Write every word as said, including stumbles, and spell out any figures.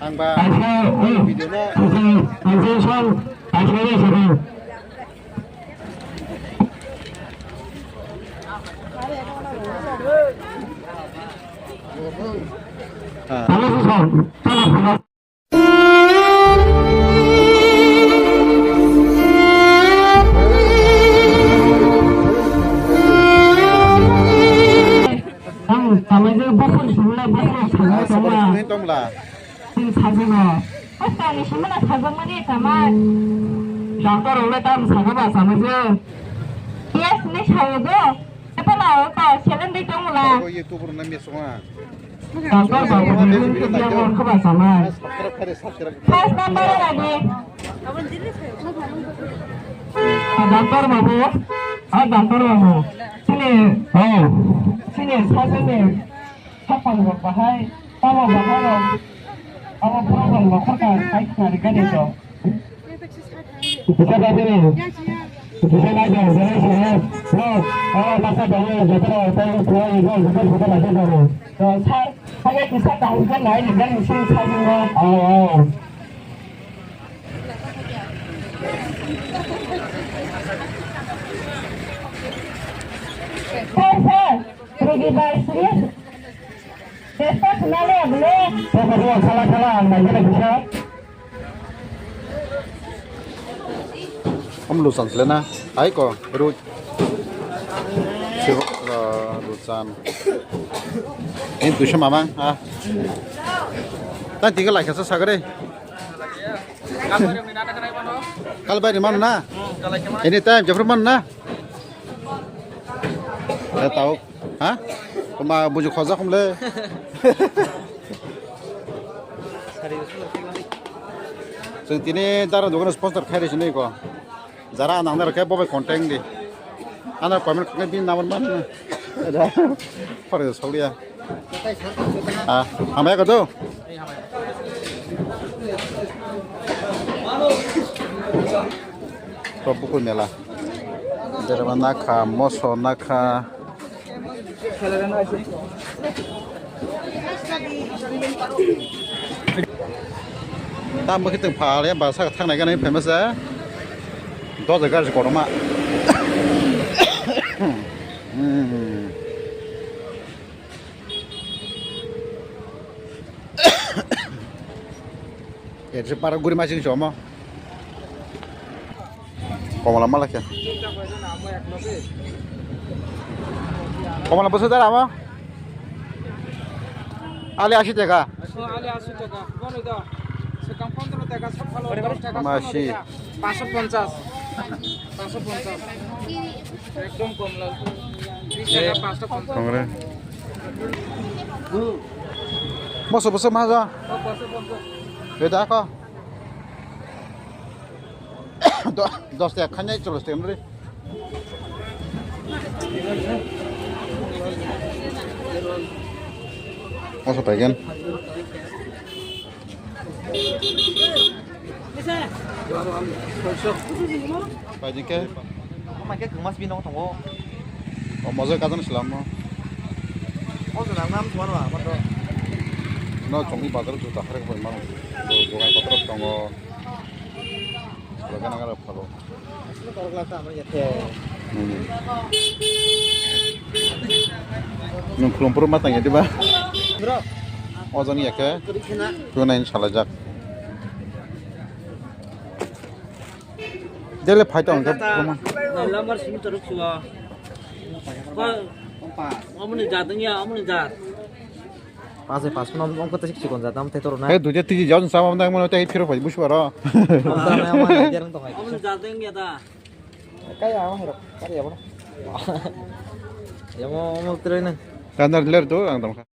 Ang ba video no. Ah. Ang tamaijak bukhuk swngnai, bukhuk swngnai tongla. Chwng sajwkno. Bwskango ni simana sajakmani tama. Doctor rok le tam sakha ba tamaijak. Yes, ni sayo do. Tepana o ta selen de tongla. Doctor babu ni ring ke dia mon khe ba samai. First number lagi. Ah, doctor babu. Ah, doctor babu. Sini, oh, sini, sa sini. Sa pang rok bahai, tamo bahai rok. Abo problem rok kha, sai khna ri gani to. Bisa tadi ni. Bisa naik dong, jangan sini. Bro, oh, masa dong, jatuh dong, saya pulang, ibu, ibu, ibu, ibu, ibu. Dong, sir, saya bisa tahu kan, naik dengan isu saya juga. Oh, oh. Sir, sir, rugi bai serius. Testa khna le, bro. Sir, sir, sala, sala, ang naik dengan bisa. Om lusan selena, ai ko, ru. Siro, uh, lusan. Ini tuition mamang, ah. Tan tiga lai kasa sagare. Kalbari mana na? Ini time jafur mana na? Eh, tahu. Ha? Kuma buju khoja khumle. Chwng tini dara dogan sponsor khairi sinai ko. Jara nang nang khe bo bai contact di. Ana comment khe bin number man. Pare saulia. Ah, hamai ko do. To bukui mela. Derma nakha, moso nakha. Tam bwkhe tong phal ya, ba saka thangnai gana famous ya. Doja gari kotorma. Hmm. Ekso para guri masing somo. Komala mala khe. Komala bwswk dara amo? Ali ashi taka. Oh, ali ashi taka. Bono do. Swkang pondro taka, sab phalo dos taka. Ama ashi. Panchsho ponchas. Panchsho ponchas. Ekdom komla. Bis taka, panchsho ponchas. Kongre. Moso bwswk maja. Oh, panchsho ponchas. Beda ko. Do-, dos taka khanai, chollish taka nri. Moso paigen. Paijing khe. Omo khe kwma simi nogo tongo. O mojo kajan selamo. O jona nam sumano abato. No chongni bazar juta harek bai mano. Dogan kotor tongo. Dogan nang rok phalo. Hmm. Nwng khulum phuru ma tang ya diba? Bro. O jani ya khe. Kwrwi khena. Kwrwi nai salajak. Dele phai tong khe. Lamar simi torok suwa. Ko. Omoni jat wngya, omoni jat. Pas hai pas phano ongkha tei sikon jat am tei toro na. He duja tiji jat sama nang mano tei phiro phai busu aro. Ongkha na ma na derang tong hai. Omoni jat wngya da. Kaya ama hero, kaya bono. Yamo omok troi nang. Kanar ler do ang tong kha.